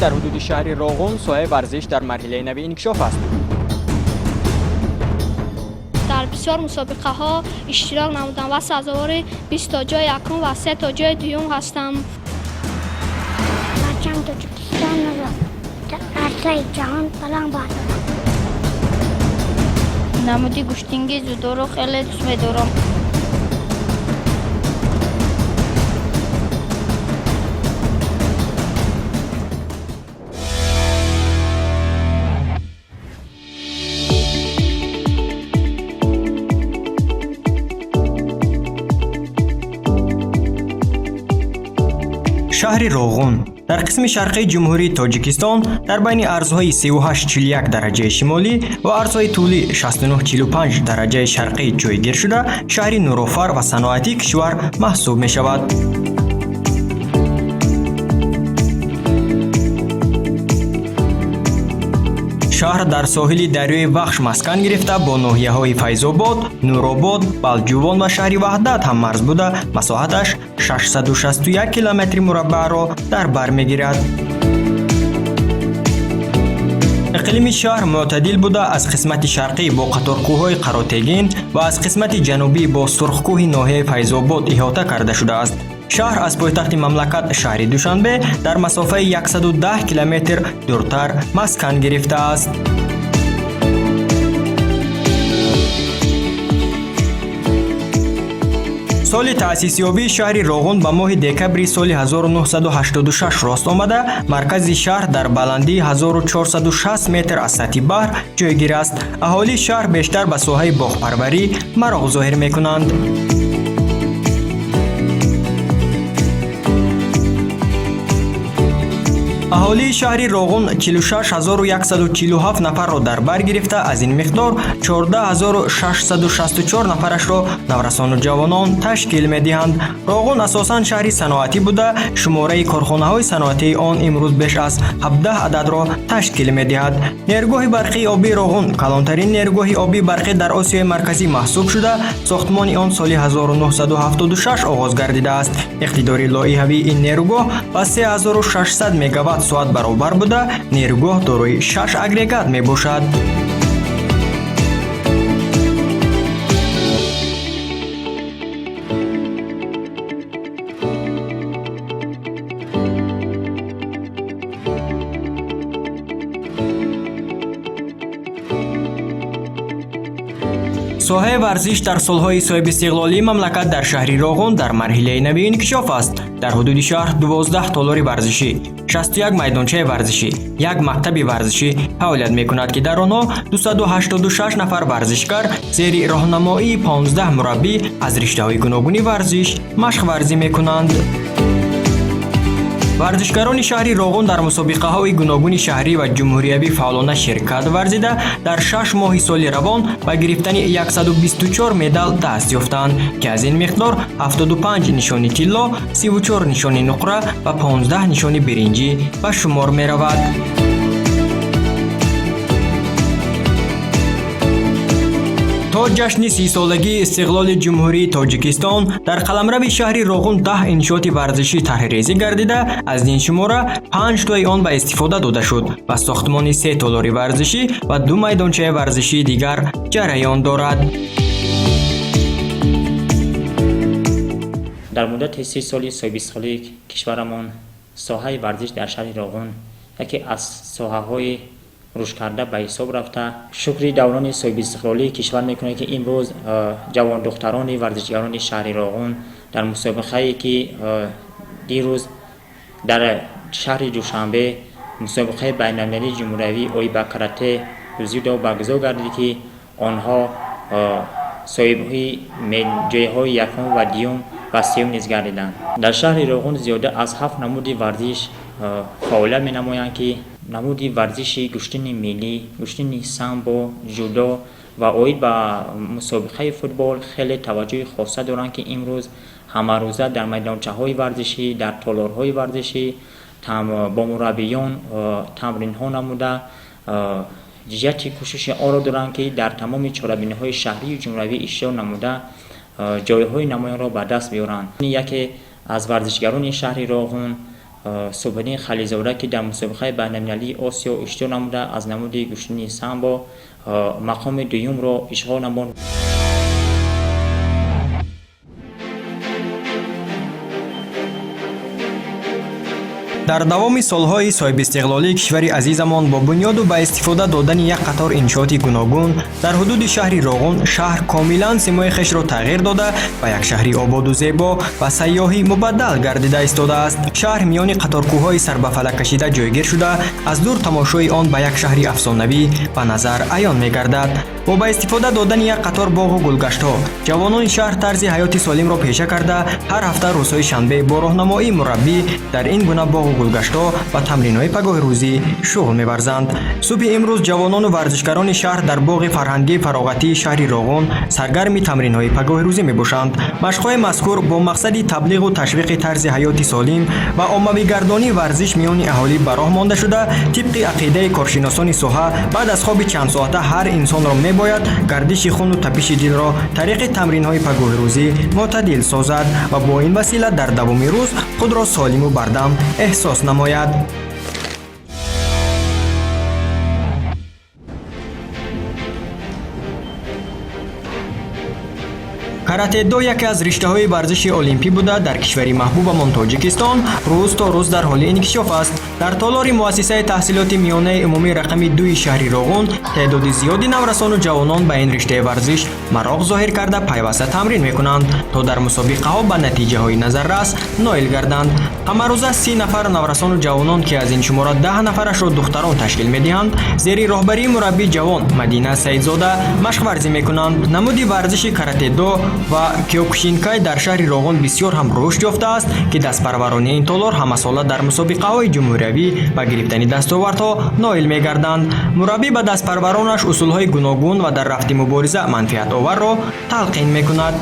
Дар ҳудуди шаҳри Роғун соҳаи варзиш дар марҳилаи нави инкишоф аст. Дар бисёр мусобиқаҳо иштирок намудам ва сазовори 20 то ҷои якум ва 3 то ҷои дуюм ҳастам. Парчами Тоҷикистонро дар арсаи ҷаҳон баланд бардорам. Намуди гӯштинги дзюдоро хеле дӯст медорам. Шаҳри Роғун дар қисми шарқии Ҷумҳурии Тоҷикистон дар байни арзҳои 38,41 дараҷаи шимолӣ ва арзҳои тӯлӣ 69,45 дараҷаи шарқӣ ҷойгир шуда, шаҳри нурофар ва саноатии кишвар маҳсуб мешавад. Шаҳр дар соҳили дарёи Вахш маскан гирифта, бо ноҳияҳои Файзобод, Нуробод, Балҷувон ва шаҳри Ваҳдат ҳаммарз буда, масоҳаташ 661 километри мураббаъро дар бар мегирад. Иқлими шаҳр мӯътадил буда, аз қисмати шарқӣ бо қаторкӯҳҳои Қаротегин ва аз қисмати ҷанубӣ бо Сурхкӯҳи ноҳияи Файзобод иҳота карда шудааст. Шаҳр аз пойтахти мамлакат, шаҳри Душанбе, дар масофаи 110 километр дуртар маскан гирифтааст. Соли таъсисёбии шаҳри Роғун ба моҳи декабри соли 1986 рост омада, маркази шаҳр дар баландии 1460 метр аз сатҳи баҳр ҷойгир аст. Аҳолии шаҳр бештар ба соҳаи боғпарварӣ мароқ зоҳир мекунанд. Аҳолии шаҳри Роғун 46147 нафарро дар бар гирифта, аз ин миқдор 14664 нафарашро наврасону ҷавонон ташкил медиҳанд. Роғун асосан шаҳри саноатӣ буда, шумораи корхонаҳои саноатии он имрӯз беш аз 17 ададро ташкил медиҳад. Нерӯгоҳи барқии обии Роғун калонтарин нерӯгоҳи обии барқӣ дар Осиёи Марказӣ маҳсуб шуда, сохтмони он соли 1976 оғоз гардидааст. Иқтидори лоиҳавии ин нерӯгоҳ ба 3600 мегаватт соат баробар буда, нерӯгоҳ дорои шаш агрегат мебошад. Соҳаи варзиш дар солҳои соҳибистиқлолии мамлакат дар шаҳри Роғун дар марҳилаи нави инкишоф аст. Дар ҳудуди шаҳр 12 толори варзишӣ, 61 майдончаи варзишӣ, як мактаби варзишӣ фаъолият мекунад, ки дар онҳо 286 нафар варзишгар зери роҳнамоии 15 мураббӣ аз риштаҳои гуногуни варзиш машқварзӣ мекунанд. Варзишгарони шаҳри Роғун дар мусобиқаҳои гуногуни шаҳрӣ ва ҷумҳуриявӣ фаъолона ширкат варзида, дар 6 моҳи соли равон ба гирифтани 124 медал даст ёфтанд, ки аз ин миқдор 75 нишони тилло, 34 нишони нуқра ва 15 нишони биринҷӣ ба шумор меравад. То ҷашни 30-солагии истиқлоли Ҷумҳурии Тоҷикистон дар қаламрави шаҳри Роғун 10 иншооти варзишӣ тарҳрезӣ гардида, аз ин шумора 5 тои он ба истифода дода шуд ва сохтмони се толори варзишӣ ва ду майдончаи варзишии дигар ҷараён дорад. Дар муддати 30 соли соҳибистиқлолии кишварамон соҳаи варзиш дар шаҳри Роғун яке аз соҳаҳои рушдкарда ба ҳисоб рафта, шукри даврони соҳибистиқлолии кишвар мекунад, ки имрӯз ҷавондухтарони варзишгарони шаҳри Роғун дар мусобиқае, ки дирӯз дар шаҳри Душанбе мусобиқаи байналмилалии ҷумҳуриявӣ оид ба карате дзюдо баргузор гардид, ки онҳо соҳибҳои ҷойҳои якум ва дуюм ва сеюм низ гардиданд. Дар шаҳри Роғун зиёда аз 7 намуди варзиш фаъолият менамоянд, ки намуди варзиши гӯштини миллӣ, гӯштини самбо, ҷудо ва оид ба мусобиқаи футбол хеле таваҷҷӯҳи хоса доранд, ки имрӯз ҳамарӯза дар майдончаҳои варзишӣ, дар толорҳои варзишӣ бо мураббиён тамринҳо намуда, ҷиҳати кӯшиши онро доранд, ки дар тамоми чорабиниҳои шаҳрию ҷумҳуриявӣ иштирок намуда, ҷойҳои намоёнро ба даст биёранд. Яке аз варзишгарони шаҳри Роғун Субҳиддин Халилзода, ки дар мусобиқаи байналмилалии Осиё иштирок намуда, аз намуди гӯштини самбо мақоми дуюмро ишғол намуд. Дар давоми солҳои соҳибистиқлолии кишвари азизамон бо бунёду ба истифода додани як қатор иншооти гуногун дар ҳудуди шаҳри Роғун, шаҳр комилан симои хешро тағйир дода, ба як шаҳри ободу зебо ва сайёҳӣ мубаддал гардида истодааст. Шаҳр миёни қаторкӯҳҳои сарбафалак кашида ҷойгир шуда, аз дур тамошои он ба як шаҳри афсонавӣ ба назар аён мегардад. Бо ба истифода додани як қатор боғу гулгаштҳо, ҷавонони шаҳр тарзи ҳаёти солимро пеша карда, ҳар ҳафта рӯзҳои шанбе бо роҳнамоии мураббӣ дар ин гуна боғу гулгаштҳо ва тамринҳои пагоҳи рӯзӣ шуғл меварзанд. Субҳи имрӯз ҷавонону варзишгарони шаҳр дар боғи фарҳангии фароғатии шаҳри Роғун саргарми тамринҳои пагоҳи рӯзӣ мебошанд. Машқҳои мазкур бо мақсади таблиғу ташвиқи тарзи ҳаёти солим ва оммавигардонии варзиш миёни аҳолӣ ба роҳ монда шуда, тибқи ақидаи коршиносони соҳа, баъд аз хоби чандсоата ҳар инсонро мебояд гардиши хуну тапиши дилро тариқи тамринҳои пагоҳирӯзӣ мӯътадил созад ва бо ин васила дар давоми рӯз худро солиму бардам эҳсос намояд. Каратэ-до яке аз риштаҳои варзиши олимпӣ буда, дар кишвари маҳбубамон Тоҷикистон рӯз то рӯз дар ҳоли инкишоф аст. Дар толори муассисаи таҳсилоти миёнаи умумӣ рақами 2-и шаҳри Роғун теъдоди зиёди наврасону ҷавонон ба ин риштаи варзиш мароқ зоҳир карда, пайваста тамрин мекунанд, то дар мусобиқаҳо ба натиҷаҳои назаррас ноил гарданд. Ҳамарӯза 30 нафар наврасону ҷавонон, ки аз ин шумора 10 нафарашро духтарон ташкил медиҳанд, зери роҳбарии мураббии ҷавон Мадина Саидзода машқварзӣ мекунанд. Намуди варзиши каратэ-до ва киокушинкай дар шаҳри Роғун бисёр ҳам рушд ёфтааст, ки дастпарварони ин толор ҳамасола дар мусобиқаҳои ҷумҳуриявӣ ба гирифтани дастовардҳо ноил мегарданд. Мураббӣ ба дастпарваронаш усулҳои гуногун ва дар рафти мубориза манфиатоварро талқин мекунад.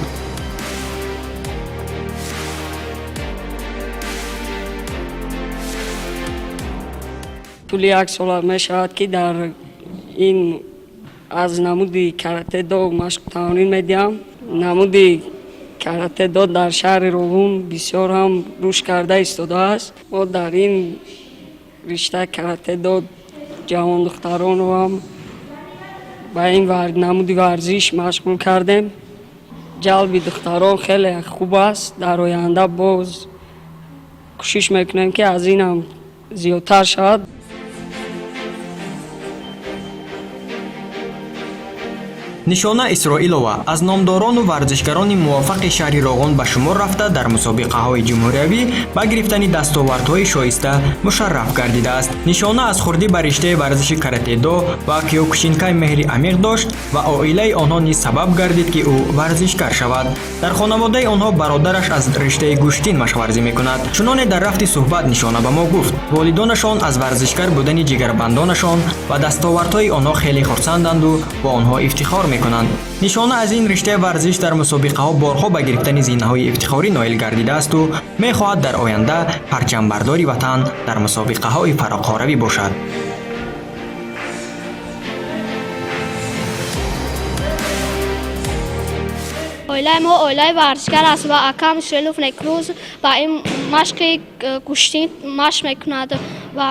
Тӯли як сола мешавад, ки дар ин аз намуди каратэ-до машқ тамрин медиҳам. Намуди каратэ-до дар шаҳри Роғун бисёр ҳам рушд карда истодааст. Мо дар ин ришта каратэ-до ҷавондухтаронро ҳам ба ин намуди варзиш машғул кардем. Ҷалби духтарон хеле хуб аст. Дар оянда боз кӯшиш мекунем, ки аз ин ҳам зиёдтар шавад. Нишона Исроилова аз номдорону варзишгарони муваффақи шаҳри Роғун ба шумор рафта, дар мусобиқаҳои ҷумҳуриявӣ ба гирифтани дастовардҳои шоиста мушарраф гардидааст. Нишона аз хурдӣ ба риштаи варзиши каратэ-до ва киокушинкай меҳри амиқ дошт ва оилаи онҳо низ сабаб гардид, ки ӯ варзишгар шавад. Дар хонаводаи онҳо бародараш аз риштаи гӯштин машқварзӣ мекунад. Чуноне дар рафти суҳбат Нишона ба мо гуфт, волидонашон аз варзишгар будани ҷигарбандонашон ва дастовардҳои онҳо хеле хурсанданду бо онҳо ифтихор мекунанд. Нишона аз ин риштаи варзиш дар мусобиқаҳо борҳо ба гирифтани зинаҳои ифтихорӣ ноил гардидаасту мехоҳад дар оянда парчамбардори ватан дар мусобиқаҳои фароқоравӣ бошад. Оилаи мо оилаи варзишгар аст ва акам Исроилов Некрӯз ба ин машқи гӯштин машқ мекунад ва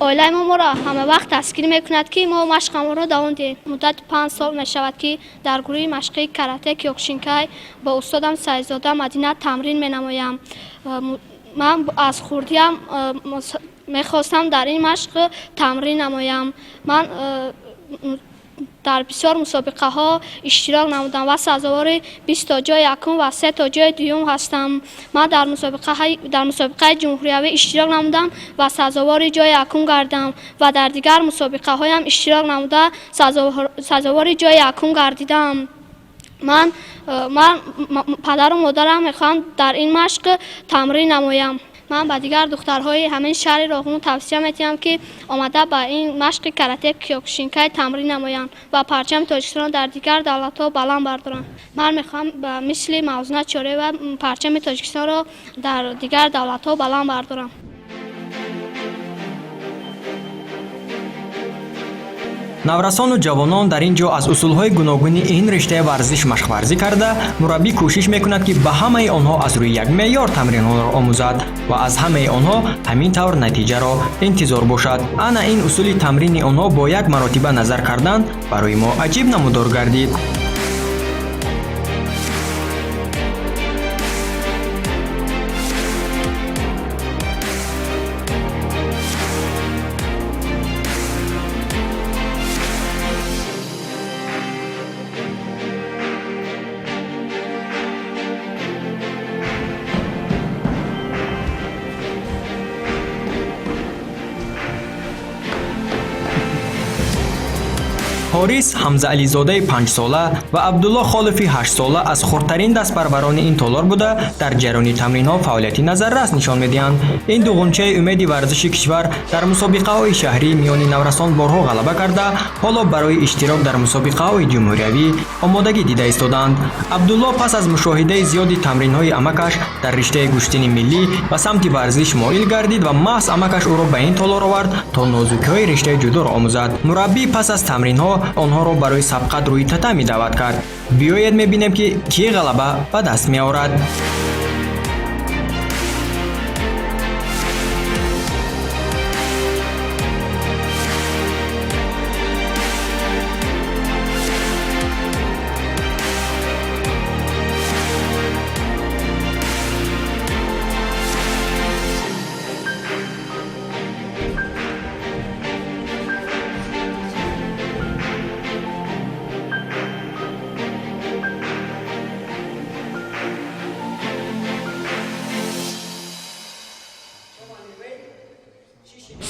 оилаи мо моро ҳамавақт дастгирӣ мекунад, ки мо машқамонро давом диҳем. Муддати 5 сол мешавад, ки дар гурӯҳи машқии карате киокушинкай бо устодам Саидзода Мадина тамрин менамоям. Ман аз хурдиам мехостам дар ин машқ тамрин намоям. Ман дар бисёр мусобиқаҳо иштирок намудам ва сазовори 20 то ҷои якум ва се то ҷои дуюм ҳастам. Ман дар мусобиқаи ҷумҳуриявӣ иштирок намудам ва сазовори ҷои якум гардидам ва дар дигар мусобиқаҳоям иштирок намуда, сазовори ҷои якум гардидам. Ман падару модарам мехоҳам дар ин машқ тамрин намоям. Ман ба дигар духтарҳои ҳамин шаҳри Роғун тавсия медиҳам, ки омада ба ин машқи карате киокушинкай тамрин намоянд ва парчами Тоҷикистонро дар дигар давлатҳо баланд бардоранд. Ман мехоҳам ба мисли Мавзуна Чорева парчами Тоҷикистонро дар дигар давлатҳо баланд бардорам. Наврасону ҷавонон дар ин ҷо аз усулҳои гуногуни ин риштаи варзиш машқварзӣ карда, мураббӣ кӯшиш мекунад, ки ба ҳамаи онҳо аз рӯи як меъёр тамринҳоро омӯзад ва аз ҳамаи онҳо ҳамин тавр натиҷаро интизор бошад. Ана ин усули тамрини онҳо бо як маротиба назар кардан барои мо аҷиб намудор гардид. Ҳорис Ҳамзаализодаи 5-сола ва Абдулло Холофи 8-сола аз хурдтарин дастпарварони ин толор буда, дар ҷараёни тамринҳо фаъолияти назаррас нишон медиҳанд. Ин ду ғунчаи умеди варзиши кишвар дар мусобиқаҳои шаҳрӣ миёни наврасон борҳо ғалаба карда, ҳоло барои иштирок дар мусобиқаҳои ҷумҳуриявӣ омодагӣ дида истодаанд. Абдулло пас аз мушоҳидаи зиёди тамринҳои амакаш дар риштаи гӯштини миллӣ ба самти варзиш моил гардид ва маҳз амакаш ӯро ба ин толор овард, то нозукиҳои риштаи ҷудоро омӯзад. Мураббӣ пас аз тамринҳо онҳоро барои сабқат рӯи татами даъват кард. Биёед мебинем, ки кӣ ғалаба ба даст меорад.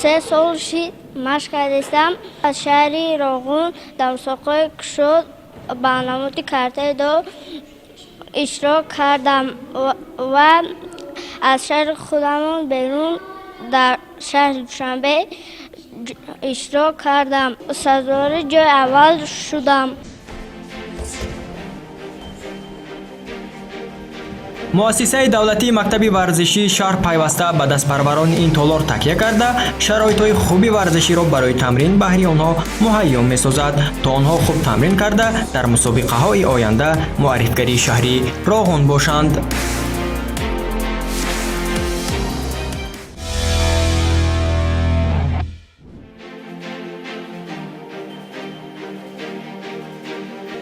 3 сол шид машқ кардистам. Аз шаҳри Роғун дар мусобиқаҳои кушод ба намуди каратэ-до иштирок кардам ва аз шаҳри худамон берун дар шаҳри Душанбе иштирок кардам. Сазовори ҷои аввал шудам. Муассисаи давлатии мактаби варзишии шаҳр пайваста ба дастпарварони ин толор такя карда, шароитҳои хуби варзиширо барои тамрин баҳри онҳо муҳайё месозад, то онҳо хуб тамрин карда, дар мусобиқаҳои оянда муаррифгарии шаҳри Роғун бошанд.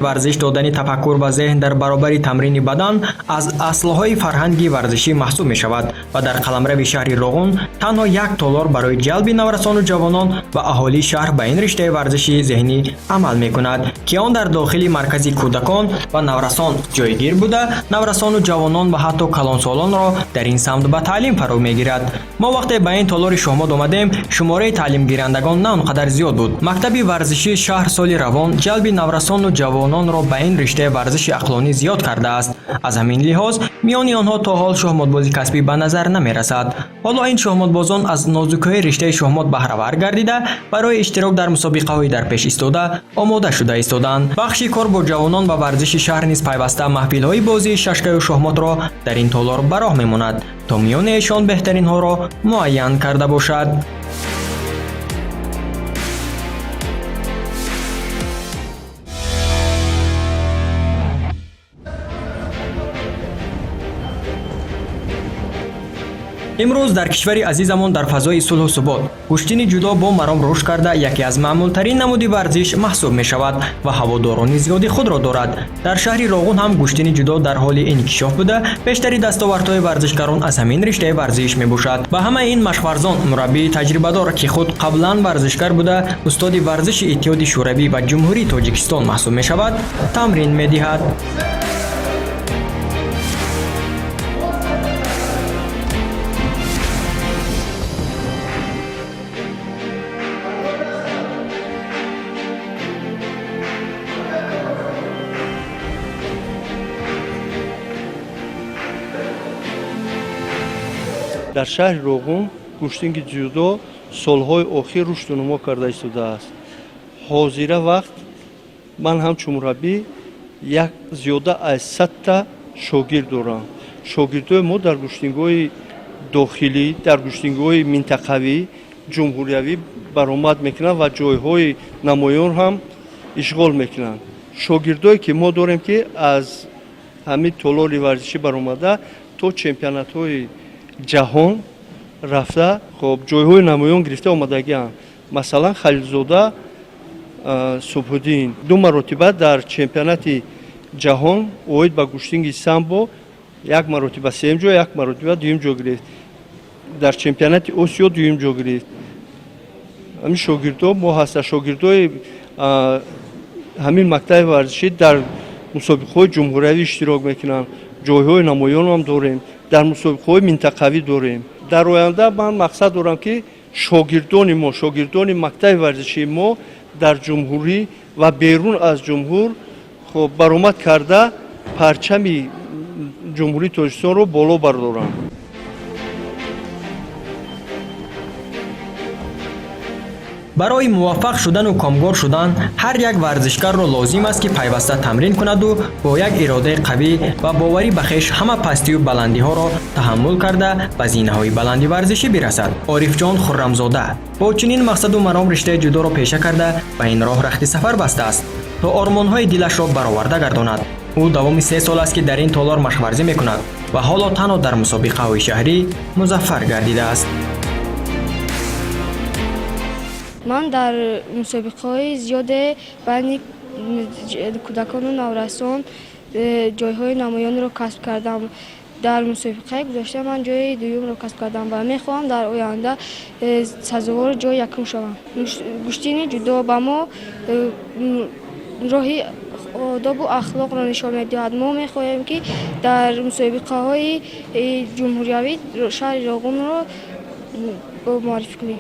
Варзиш додани тафаккур ва зеҳн дар баробари тамрини бадан аз аслҳои фарҳанги варзишӣ маҳсуб мешавад ва дар қаламрави шаҳри Роғун танҳо як толор барои ҷалби наврасону ҷавонон ва аҳолии шаҳр ба ин риштаи варзиши зеҳнӣ амал мекунад, ки он дар дохили маркази кӯдакон ва наврасон ҷойгир буда, наврасону ҷавонон ва ҳатто калонсолонро дар ин самт ба таълим фаро мегирад. Мо вақте ба ин толори шоҳмот омадем, шумораи таълимгирандагон на он қадар зиёд буд. Мактаби варзишии шаҳр соли равон ҷалби наврасону ҷавононро ба ин риштаи варзиши ақлонӣ зиёд кардааст. Аз ҳамин лиҳоз миёни онҳо то ҳол шоҳмотбози касбӣ ба назар намерасад. Ҳоло ин шоҳмотбозон аз нозукиҳои риштаи шоҳмот баҳравар гардида, барои иштирок дар мусобиқаҳои дар пеш истода омода шуда истодаанд. Бахши кор бо ҷавонон ва варзиши шаҳр низ пайваста маҳфилҳои бозии шашкаю шоҳмотро дар ин толор ба роҳ мемонад, то миёни эшон беҳтаринҳоро муайян карда бошад. Имрӯз дар кишвари азизамон дар фазои сулҳу субот гӯштини ҷудо бо маром рушд карда, яке аз маъмултарин намуди варзиш маҳсуб мешавад ва ҳаводорони зиёди худро дорад. Дар шаҳри Роғун ҳам гӯштини ҷудо дар ҳоли инкишоф буда, бештари дастовардҳои варзишгарон аз ҳамин риштаи варзиш мебошад. Ба ҳамаи ин машқварзон мураббии таҷрибадор, ки худ қаблан варзишгар буда, устоди варзиши Иттиҳоди Шӯравӣ ва Ҷумҳурии Тоҷикистон маҳсуб мешавад, тамрин медиҳад. Дар шаҳри Роғун гӯштинги ҷудо солҳои охир рушду нумо карда истодааст. Ҳозира вақт ман ҳамчун мураббӣ як зиёда аз 100-та шогирд дорам. Шогирдои мо дар гӯштингҳои дохилӣ, дар гӯштингҳои минтақавӣ ҷумҳуриявӣ баромад мекунанд ва ҷойҳои намоён ҳам ишғол мекунанд. Шогирдое ки мо дорем, ки аз ҳамин толори варзишӣ баромада, то чемпионатҳои ҷаҳон рафта, хоб, ҷойҳои намоён гирифта омадагианд. Масалан, Халилзода Субҳуддин ду маротиба дар чемпионати ҷаҳон оид ба гӯштинги самбо як маротиба сеюм ҷой, як маротиба дуюм ҷо гирифт, дар чемпионати Осиё дуюм ҷо гирифт. Ҳамин шогирдо мо ҳаста, шогирдои ҳамин мактаби варзишӣ дар мусобиқаҳои ҷумҳуриявӣ иштирок мекунанд, ҷойҳои намоёнам дорем, дар мусобиқаҳои минтақавӣ дорем. Дар оянда ман мақсад дорам, ки шогирдони мо, шогирдони мактаби варзишии мо дар ҷумҳурӣ ва берун аз ҷумҳур, хоб, баромад карда, парчами Ҷумҳурии Тоҷикистонро боло бардоранд. Барои муваффақ шудану комгор шудан ҳар як варзишгарро лозим аст, ки пайваста тамрин кунаду бо як иродаи қавӣ ва боварӣ ба хеш ҳама пастию баландиҳоро таҳаммул карда, ба зинаҳои баланди варзишӣ бирасад. Орифҷон Хуррамзода бо чунин мақсаду маром риштаи ҷудоро пеша карда, ба ин роҳ рахти сафар бастааст, то ормонҳои дилашро бароварда гардонад. Ӯ давоми 3 сол аст, ки дар ин толор машқварзӣ мекунад ва ҳоло танҳо дар мусобиқаҳои шаҳрӣ музаффар гардидааст. Ман дар мусобиқаҳои зиёде байни кӯдакону наврасон ҷойҳои намоёнро касб кардам. Дар мусобиқаи гузашта ман ҷои дуюмро касб кардам ва мехоҳам дар оянда сазовори ҷои якум шавам. Гӯштини ҷудо ба мо роҳи одобу ахлоқро нишон медиҳад. Мо мехоҳем, ки дар мусобиқаҳои ҷумҳуриявӣ шаҳри Роғунро муаррифӣ кунем.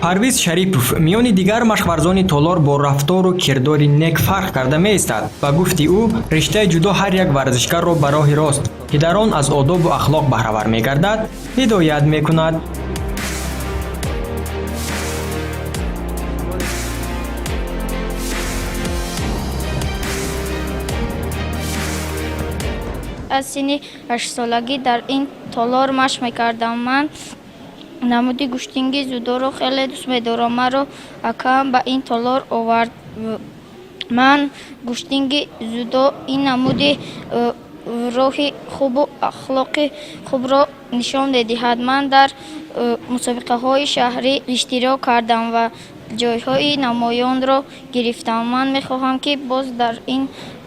Парвиз Шарипов миёни дигар машқварзони толор бо рафтору кирдори нек фарқ карда меистад. Ба гуфти ӯ, риштаи ҷудо ҳар як варзишгарро ба роҳи рост, ки дар он аз одобу ахлоқ баҳравар мегардад, ҳидоят мекунад. Аз синни 8-солагӣ дар ин толор машқ мекардам. Ман намуди гӯштинги дзюдоро хеле дӯст медорам. Маро акаам ба ин толор овард. Ман гӯштинги дзюдо ин намуди роҳи хубу ахлоқи хубро нишон медиҳад. Ман дар мусобиқаҳои шаҳрӣ иштирок кардам ва ҷойҳои намоёнро гирифтам. Ман мехоҳам, ки боз дар ин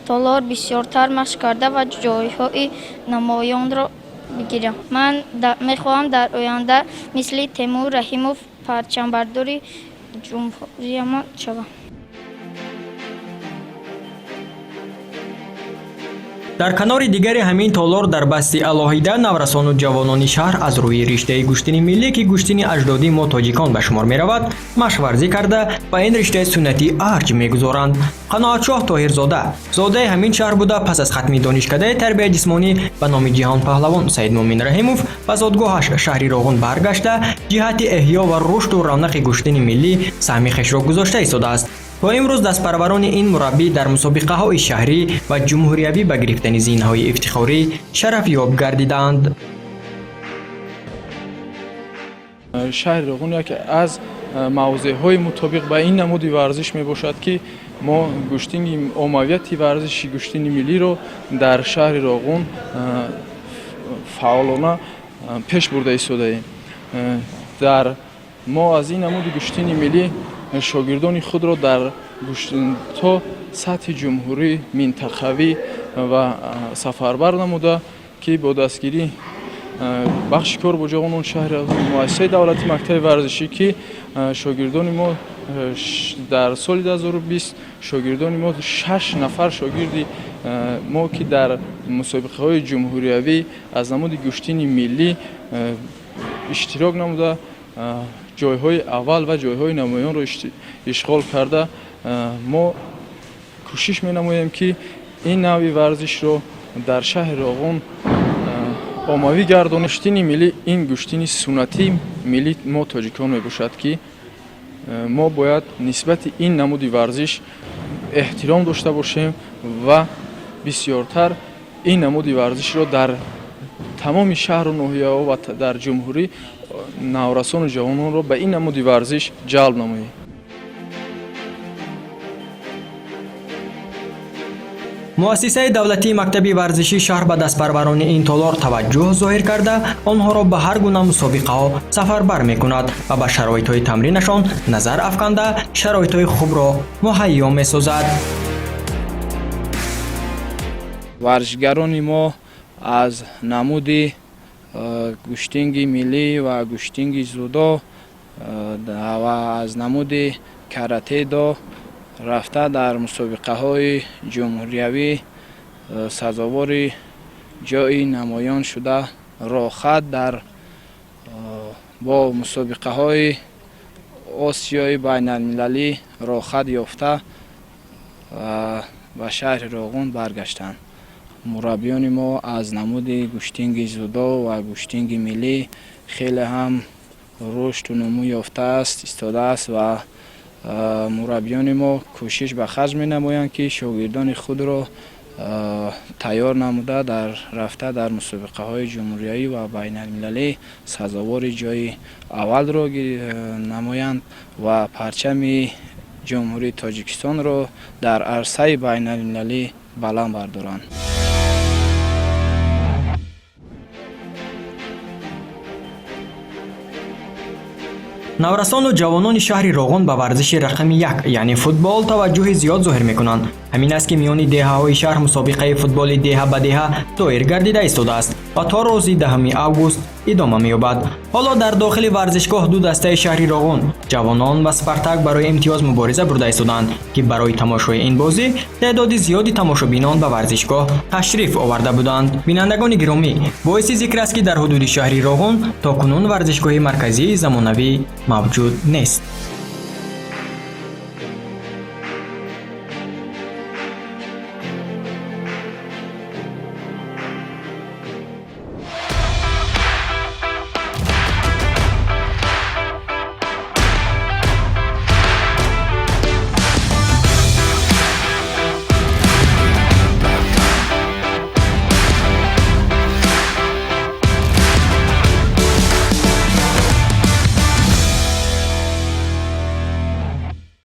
толор бисёртар машқ карда ва ҷойҳои намоёнро бигирам. Ман мехоҳам дар оянда мисли Темур Раҳимов парчамбардори ҷумҳуриямон шавам. Дар канори дигари ҳамин толор, дар басти алоҳида, наврасону ҷавонони шаҳр аз рӯи риштаи гӯштини миллӣ, ки гӯштини аҷдодии мо тоҷикон ба шумор меравад, машқварзӣ карда, ба ин риштаи суннатӣ арҷ мегузоранд. Қаноатшоҳ Тоҳирзода зодаи ҳамин шаҳр буда, пас аз хатми донишкадаи тарбияи ҷисмонӣ ба номи ҷиҳонпаҳлавон Саидмӯмин Раҳимов ба зодгоҳаш шаҳри Роғун баргашта, ҷиҳати эҳё ва рушду равнақи гӯштини миллӣ саҳми хешро гузошта истодааст. То имрӯз дастпарварони ин мураббӣ дар мусобиқаҳои шаҳрӣ ва ҷумҳуриявӣ ба гирифтани зинаҳои ифтихорӣ шарафёб гардидаанд. Шаҳри Роғун яке аз мавзеъҳои мутобиқ ба ин намуди варзиш мебошад, ки мо гӯштини оммавияти варзиши гӯштини миллиро дар шаҳри Роғун фаъолона пеш бурда истодаем. Дар мо аз ин намуди гӯштини миллӣ шогирдони худро дар то сатҳи ҷумҳурӣ, минтақавӣ ва сафарбар намуда, ки бо дастгирии бахши кор бо ҷавонон шаҳри, муассисаи давлати мактаби варзишӣ, ки шогирдони мо дар соли 2020 шогирдони мо, шаш нафар шогирди мо, ки дар мусобиқаҳои ҷумҳуриявӣ аз намуди гӯштини миллӣ иштирок намуда, ҷойҳои аввал ва ҷойҳои намоёнро ишғол карда, мо кӯшиш менамоем, ки ин навъи варзишро дар шаҳри Роғун оммавӣ гардонем. Гӯштини миллӣ ин гӯштини суннатии миллии мо тоҷикон мебошад, ки мо бояд нисбати ин намуди варзиш эҳтиром дошта бошем ва бисёртар ин намуди варзишро дар Тамоми шаҳру ноҳияҳо ва дар ҷумҳурӣ наврасону ҷавононро ба ин намуди варзиш ҷалб намоем. Муассисаи давлатии мактаби варзишии шаҳр ба дастпарварони ин толор таваҷҷӯҳ зоҳир карда, онҳоро ба ҳар гуна мусобиқаҳо сафарбар мекунад ва ба шароитҳои тамринашон назар афканда, шароитҳои хубро муҳайё месозад. Варзишгарони мо аз намуди гӯштинги миллӣ ва гӯштинги дзюдо ва аз намуди каратэ-до рафта, дар мусобиқаҳои ҷумҳуриявӣ сазовори ҷои намоён шуда, роҳхат дар бо мусобиқаҳои Осиёи байналмилалӣ роҳхат ёфта, ба шаҳри Роғун баргаштанд. Мураббиёни мо аз намуди гӯштинги дзюдо ва гӯштинги миллӣ хеле ҳам рушду нумӯ ёфтааст истодааст ва мураббиёни мо кӯшиш ба харҷ менамоянд, ки шогирдони худро тайёр намуда, дар рафта дар мусобиқаҳои ҷумҳуриявӣ ва байналмилалӣ сазовори ҷои аввалро намоянд ва парчами Ҷумҳурии Тоҷикистонро дар арсаи байналмилалӣ баланд бардоранд. Наврасону ҷавонони шаҳри Роғун ба варзиши рақами як, яъне футбол, таваҷҷӯҳи зиёд зоҳир мекунанд. Ҳамин аст, ки миёни деҳаҳои шаҳр мусобиқаи футболи деҳа ба деҳа доир гардида истодааст ва то рӯзи 10 август идома меёбад. Ҳоло дар дохили варзишгоҳ ду дастаи шаҳри Роғун, Ҷавонон ва Спартак, барои имтиёз мубориза бурда истодаанд, ки барои тамошои ин бозӣ теъдоди зиёди тамошобинон ба варзишгоҳ ташриф оварда буданд. Бинандагони гиромӣ, боиси зикр аст, ки дар ҳудуди шаҳри Роғун то кунун варзишгоҳи марказии замонавӣ мавҷуд нест.